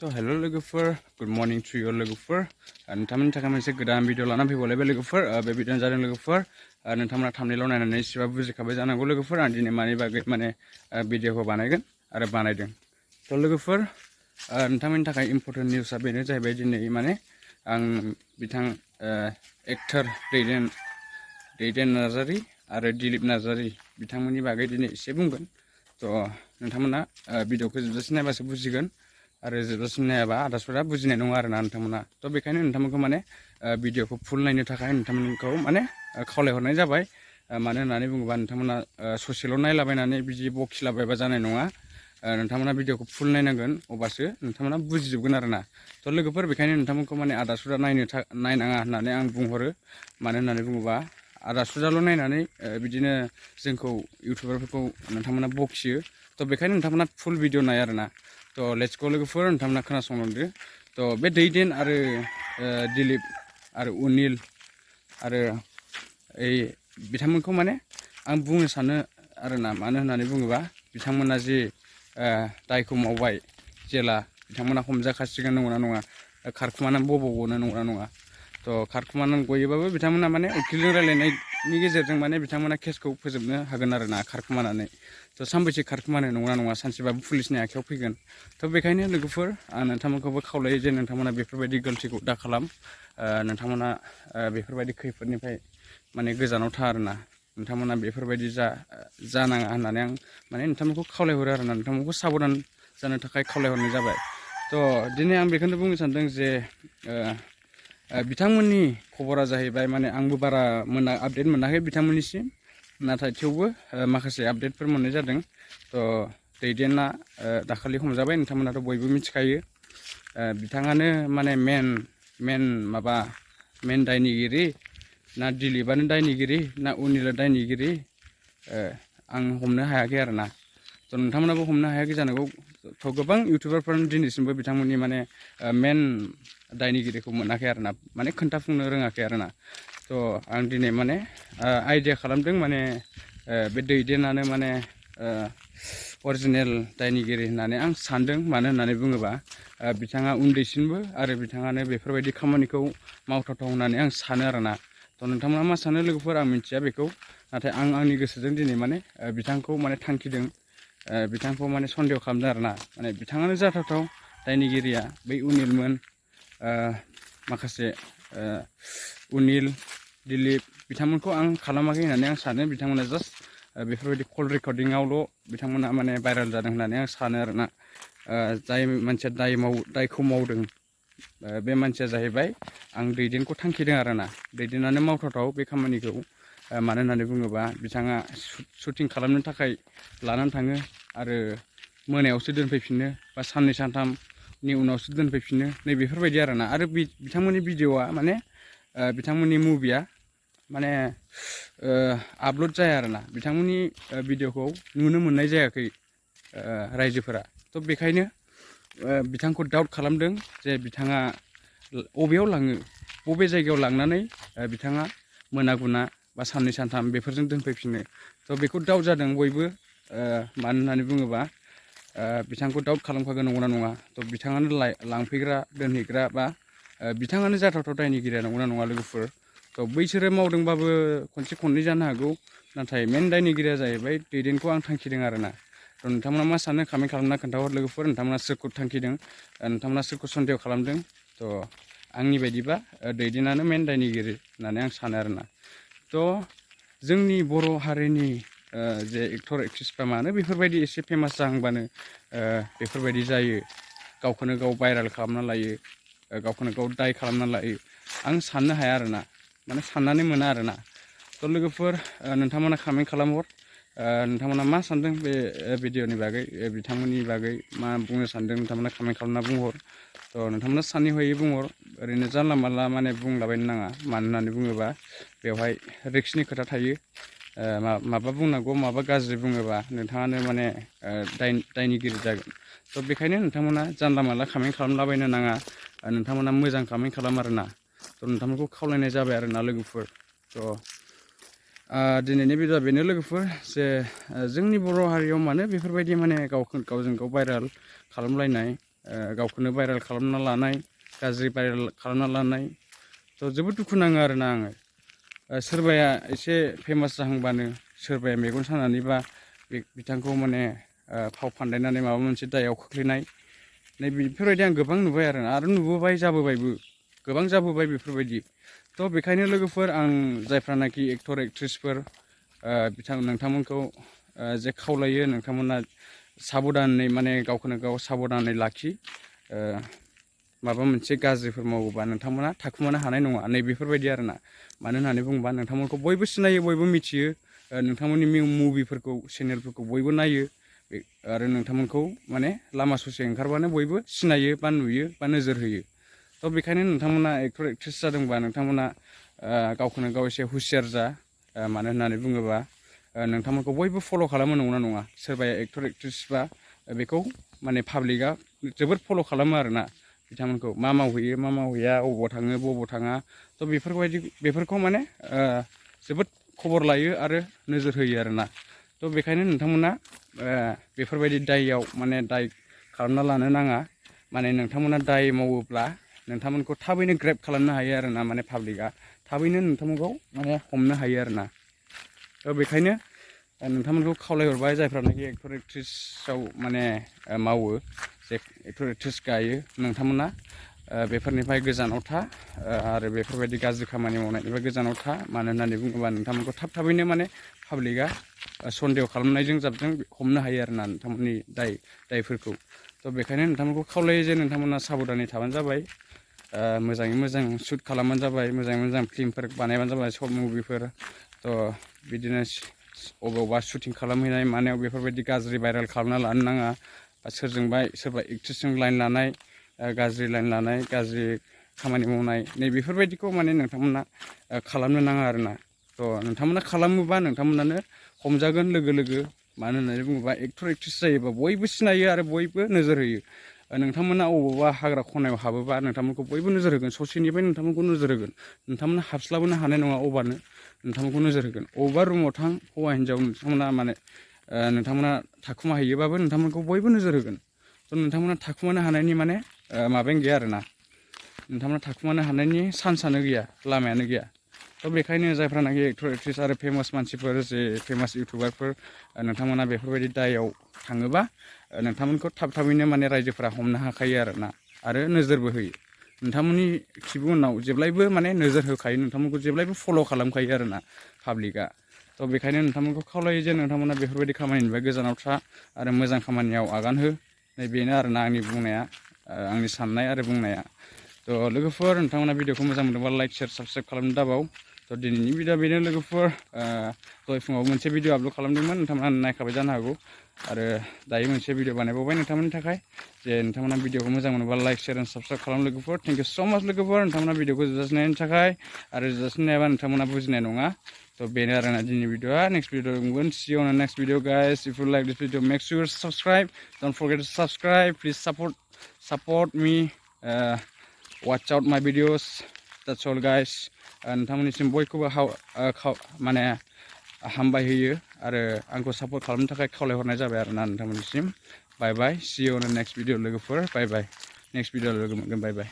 So hello logofer, good morning to you logofer. नोंथांमोननि थाखाय मोनसे गोदान भिडिअ लाना फैबावलायबाय लोगोफोर बे भिडिअआनो जादों लोगोफोर नोंथांमोना थाम्बनेइलाव नायनानै एसेबाबो बुजिखाबाय जानांगौ लोगोफोर आं दिनै मानि बागै माने भिडिअखौ बानायगोन आरो बानायदों थ' लोगोफोर नोंथांमोननि थाखाय इम्परटेन्ट निउसआ बेनो जाहैबाय दिनै माने आं बिथां एक्टर दैदेन नार्जारि आरो दिलीप नार्जारि बिथांमोननि बागै दिनै एसे बुंगोन थ' नोंथांमोना भिडिअखौ जोबजासिम नायबासो बुजिगोन आरो जोबजासिम नायाबा आदारफोरा बुजिनाय नङा आरोना नोंथांमोना थ' बेखायनो नोंथांमोनखौ माने भिडिअखौ फुल नायनो थाखाय नोंथांमोनखौ माने खावलायहरनाय जाबाय मानो होननानै बुङोबा नोंथांमोना ससेल' नायलाबायनानै बिदि बखिलाबायबा जानाय नङा नोंथांमोना भिडिअखौ फुल नायनांगोन अब्लासो नोंथांमोना बुजिजोबगोन आरोना थ' लोगोफोर बेखायनो नोंथांमोनखौ माने आदारफोरा नायनाङा होननानै आं बुंहरो मानो होननानै बुङोबा आदारफोराल' नायनानै बिदिनो जोंखौ इउटुबारफोरखौ नोंथांमोना बखियो थ' बेखायनो नोंथांमोना फुल भिडिअ नाय आरोना थ' लेट्स गो लोगोफोर नोंथांमोना खोनासंलांदो थ' बे दैदेन आरो दिलीप आरो अनिल आरो बिथांमोनखौ माने आं बुंनो सानो आरोना मानो होननानै बुङोबा बिथांमोना जे दायखौ मावबाय जेला बिथांमोना हमजाखासिगोन नंगौना नङा खारखुमानानै बबावगोनो नंगौना नङा थ' खारखुमानानै गयोबाबो बिथांमोना माने उकिलजों रायलायनायनि गेजेरजों माने बिथांमोना केसखौ फोजोबनो हागोन आरोना खारखुमानानै थ' सानबैसे खारखुमानो नंगौना नङा सानसेबाबो पुलिसनि आखायाव फैगोन थ' बेखायनो लोगोफोर आं नोंथांमोनखौबो खावलायो जे नोंथांमोना बेफोरबायदि गलथिखौ दा खालाम नोंथांमोना बेफोरबायदि खैफोदनिफ्राय माने गोजानाव था आरोना नोंथांमोना बेफोरबायदि जानाङा होननानै आं माने नोंथांमोनखौ खावलायहरो आरोना नोंथांमोनखौ साबधान जानो थाखाय खावलायहरनाय जाबाय थ' दिनै आं बेखौनो बुंनो सानदों जे बिथांमोननि खबरा जाहैबाय माने आंबो बारा आपडेट मोनाखै बिथांमोननिसिम नाथाय थेवबो माखासे आपडेटफोर मोननाय जादों थ' दैदेना दाखालि हमजाबाय नोंथांमोनाथ' बयबो मिथिखायो बिथाङानो माने मेन दायनिगिरि ना दिलीपआनो दायनिगिरि ना अनिलआ दायनिगिरि आं हमनो हायाखै आरोना थ' नोंथांमोनाबो हमनो हायाखै जानांगौ थ' गोबां इउटुबारफोरानो दिनैसिमबो बिथांमोननि माने मेन दायनिगिरिखौ मोनाखै आरोना माने खोन्थाफुंनो रोङाखै आरोना थ' आं दिनै माने आइडिया खालामदों माने बे दैदेनानो माने अरिजिनेल दायनिगिरि होननानै आं सानदों मानो होननानै बुङोबा बिथाङा उन्दैसिनबो आरो बिथाङानो बेफोरबायदि खामानिखौ मावथावथाव होननानै आं सानो आरोना थ' नोंथांमोना मा सानो लोगोफोर आं मिथिया बेखौ नाथाय आं आंनि गोसोजों दिनै माने बिथांखौ माने थांखिदों बिथांखौ माने सन्देह खालामदों आरोना माने बिथाङानो जाथावथाव दायनिगिरिया बै अनिलमोन माखासे अनिल दिलीप बिथांमोनखौ आं खालामाखै होननानै आं सानो बिथांमोना जास्ट बेफोरबायदि कल रेकर्डिंआवल' बिथांमोना माने भाइरेल जादों होननानै आं सानो आरोना जाय मानसिया दायखौ मावदों बे मानसिया जाहैबाय आं दैदेनखौ थांखिदों आरोना दैदेनानो मावथावथाव बे खामानिखौ मानो होननानै बुङोबा बिथाङा शुटिं खालामनो थाखाय लानानै थाङो आरो मोनायावसो दोनफैफिनो बा साननै सानथामनि उनावसो दोनफैफिनो नै बेफोरबायदि आरोना आरो बिथांमोननि भिडिअआ माने बिथांमोननि मुभिया माने आपल'ड जाया आरोना बिथांमोननि भिडिअखौ नुनो मोननाय जायाखै रायजोफोरा थ' बेखायनो बिथांखौ डाउट खालामदों जे बिथाङा बबेयाव लाङो बबे जायगायाव लांनानै बिथाङा मोना गुना बा साननै सानथाम बेफोरजों दोनफैफिनो थ' बेखौ डाउट जादों बयबो मानो होननानै बुङोबा बिथांखौ डाउट खालामखागोन नंगौना नङा थ' बिथाङानो लांफैग्रा दोनहैग्रा बा बिथाङानो जाथावथाव दायनिगिरिया नंगौना नङा लोगोफोर थ' बैसोरो मावदोंबाबो खनसे खननै जानो हागौ नाथाय मेन दायनिगिरिया जाहैबाय दैदेनखौ आं थांखिदों आरोना थ' नोंथांमोना मा सानो कमेन्ट खालामना खोन्थाहर लोगोफोर नोंथांमोना सोरखौ थांखिदों नोंथांमोना सोरखौ सन्देह खालामदों थ' आंनि बायदिबा दैदेनानो मेन दायनिगिरि होननानै आं सानो आरोना थ' जोंनि बर' हारिनि जे एक्टर एक्ट्रिसफ्रा मानो बेफोरबायदि एसे फेमास जाहांबानो बेफोरबायदि जायो गावखौनो गाव भाइरेल खालामना लायो गावखौनो गाव दाय खालामना लायो आं साननो हाया आरोना माने साननानै मोना आरोना थ' लोगोफोर नोंथांमोना कमेन्ट खालामहर नोंथांमोना मा सानदों बे भिडिअनि बागै बिथांमोननि बागै मा बुंनो सानदों नोंथांमोना कमेन्ट खालामना बुंहर थ' नोंथांमोना सानै हयै बुंहर ओरैनो जानला मानला माने बुंलाबायनो नाङा मानो होननानै बुङोबा बेवहाय रिक्सनि खोथा थायो माबा बुंनांगौ माबा गाज्रि बुङोबा नोंथाङानो माने दायनिगिरि जागोन थ' बेखायनो नोंथांमोना जानला मानला कमेन्ट खालामलाबायनो नाङा नोंथांमोना मोजां कमेन्ट खालाम आरोना थ' नोंथांमोनखौ खावलायनाय जाबाय आरोना लोगोफोर थ' दिनैनि भिडिअआ बेनो लोगोफोर जे जोंनि बर' हारियाव मानो बेफोरबायदि माने गावजों गाव भाइरेल खालामलायनाय गावखौनो भाइरेल खालामना लानाय गाज्रि भाइरेल खालामना लानाय थ' जोबोद दुखु नाङो आरोना आङो सोरबाया एसे फेमास जाहांबानो सोरबाया मेगन सानानैबा बिथांखौ माने फाव फान्दायनानै माबा मोनसे दायाव खोख्लैनाय नै बेफोरबायदि आं गोबां नुबाय आरो नुबोबाय जाबोबायबो गोबां जाबोबाय बेफोरबायदि थ' बेखायनो लोगोफोर आं जायफ्रानाखि एक्टर एक्ट्रिसफोर नोंथांमोनखौ जे खावलायो नोंथांमोना साबधानै माने गावखौनो गाव साबधानै लाखि माबा मोनसे गाज्रिफोर मावोबा नोंथांमोना थाखुमानो हानाय नङा नै बेफोरबायदि आरोना मानो होननानै बुङोबा नोंथांमोनखौ बयबो सिनायो बयबो मिथियो नोंथांमोननि मुभिफोरखौ चेनेलफोरखौ बयबो नायो आरो नोंथांमोनखौ माने लामा ससे ओंखारबानो बयबो सिनायो बा नुयो बा नोजोर होयो थ' बेखायनो नोंथांमोना एक्टर एक्ट्रिस जादोंबा नोंथांमोना गावखौनो गाव एसे हुसियार जा मानो होननानै बुङोबा नोंथांमोनखौ बयबो फल' खालामो नंगौना नङा सोरबाया एक्टर एक्ट्रिस बा बेखौ माने पाब्लिकआ जोबोद फल' खालामो आरोना बिथांमोनखौ मा मावहैयो मा मावहैया अबाव थाङो बबाव थाङा थ' बेफोरखौ माने जोबोद खबर लायो आरो नोजोर होयो आरोना थ' बेखायनो नोंथांमोना बेफोरबायदि दायआव माने दाय खालामना लानो नाङा माने नोंथांमोना दाय मावोब्ला नोंथांमोनखौ थाबैनो ग्रेब खालामनो हायो आरोना माने पाब्लिकआ थाबैनो नोंथांमोनखौ माने हमनो हायो आरोना थ' बेखायनो नोंथांमोनखौ खावलायहरबाय जायफ्रानाखि एक्टर एक्ट्रिसआव माने मावो जे एक्टर एक्ट्रिस गायो नोंथांमोना बेफोरनिफ्राय गोजानाव था आरो बेफोरबायदि गाज्रि खामानि मावनायनिफ्राय गोजानाव था मानो होननानै बुङोबा नोंथांमोनखौ थाबैनो माने पाब्लिकआ सन्देह खालामनायजों जाबजों हमनो हायो आरोना नोंथांमोननि दायफोरखौ थ' बेखायनो नोंथांमोनखौ खावलायो जे नोंथांमोना साबधानै थाबानो जाबाय मोजाङै मोजां शुट खालामबानो जाबाय मोजाङै मोजां फिल्मफोर बानायबानो जाबाय सर्ट मुभिफोर थ' बिदिनो अबावबा शुटिं खालामहैनाय मानायाव बेफोरबायदि गाज्रि भाइरेल खालामना लानो नाङा बा सोरबा एक्ट्रिसजों लाइन लानाय गाज्रि लाइन लानाय गाज्रि खामानि मावनाय नै बेफोरबायदिखौ माने नोंथांमोना खालामनो नाङा आरोना थ' नोंथांमोना खालामोबा नोंथांमोनानो हमजागोन लोगो लोगो मानो होननानै बुङोबा एक्टर एक्ट्रिस जायोबा बयबो सिनायो आरो बयबो नोजोर होयो नोंथांमोना अबावबा हाग्रा खनायाव हाबोबा नोंथांमोनखौ बयबो नोजोर होगोन ससेनिफ्राय नोंथांमोनखौ नोजोर होगोन नोंथांमोना हाबस्लाबनो हानाय नङा अबानो नोंथांमोनखौ नोजोर होगोन अबावबा रुमाव थां हौवा हिन्जाव नोंथांमोना माने नोंथांमोना थाखुमा हैयोबाबो नोंथांमोनखौ बयबो नोजोर होगोन थ' नोंथांमोना थाखुमानो हानायनि माने माबायानो गैया आरोना नोंथांमोना थाखुमानो हानायनि चान्सआनो गैया लामायानो गैया थ' बेखायनो जायफ्रानाखि एक्टर एक्ट्रिस आरो फेमास मानसिफोर जे फेमास इउटुबारफोर नोंथांमोना बेफोरबायदि दायाव थाङोबा नोंथांमोनखौ थाबैनो माने रायजोफोरा हमनो हाखायो आरोना आरो नोजोरबो होयो नोंथांमोननि खिबु उनाव जेब्लायबो माने नोजोर होखायो नोंथांमोनखौ जेब्लायबो फल' खालामखायो आरोना पाब्लिकआ थ' बेखायनो नोंथांमोनखौ खावलायो जे नोंथांमोना बेफोरबायदि खामानिनिफ्राय गोजानाव था आरो मोजां खामानियाव आगान हो नै बेनो आरोना आंनि बुंनाया आंनि साननाय आरो बुंनाया थ' लोगोफोर नोंथांमोना भिडिअखौ मोजां मोनदोंबा लाइक शेयार साबस्क्राइब खालामनो दाबाव थ' दिनैनि भिडिअआ बेनो लोगोफोर दहाय फुङाव मोनसे भिडिअ आपल'ड खालामदोंमोन नोंथांमोना नायखाबाय जानो हागौ आरो दायो मोनसे भिडिअ बानायबावबाय नोंथांमोननि थाखाय जे नोंथांमोना भिडिअखौ मोजां मोनोबा लाइक शेयार एन्ड साबस्क्राइब खालाम लोगोफोर थेंक इउ स' माच लोगोफोर नोंथांमोना भिडिअखौ जोजासिन नायनायनि थाखाय आरो जोजासिन नायाबा नोंथांमोना बुजिनाय नङा थ' बेनो आरोना दिनैनि भिडिअआ नेक्स्ट भिडिअ मोनगोन see you on the next video guys if you like this video make sure to subscribe don't forget to subscribe please support me watch out my videos that's all guys नोंथांमोननिसिम बयखौबो माने हामबाय होयो आरो आंखौ support खालामनो थाखाय खावलायहरनाय जाबाय आरोना नोंथांमोननिसिम बाय बाय see you on the next video लोगोफोर बाय बाय नेक्स्ट भिडिअ लोगो मोनगोन बाय बाय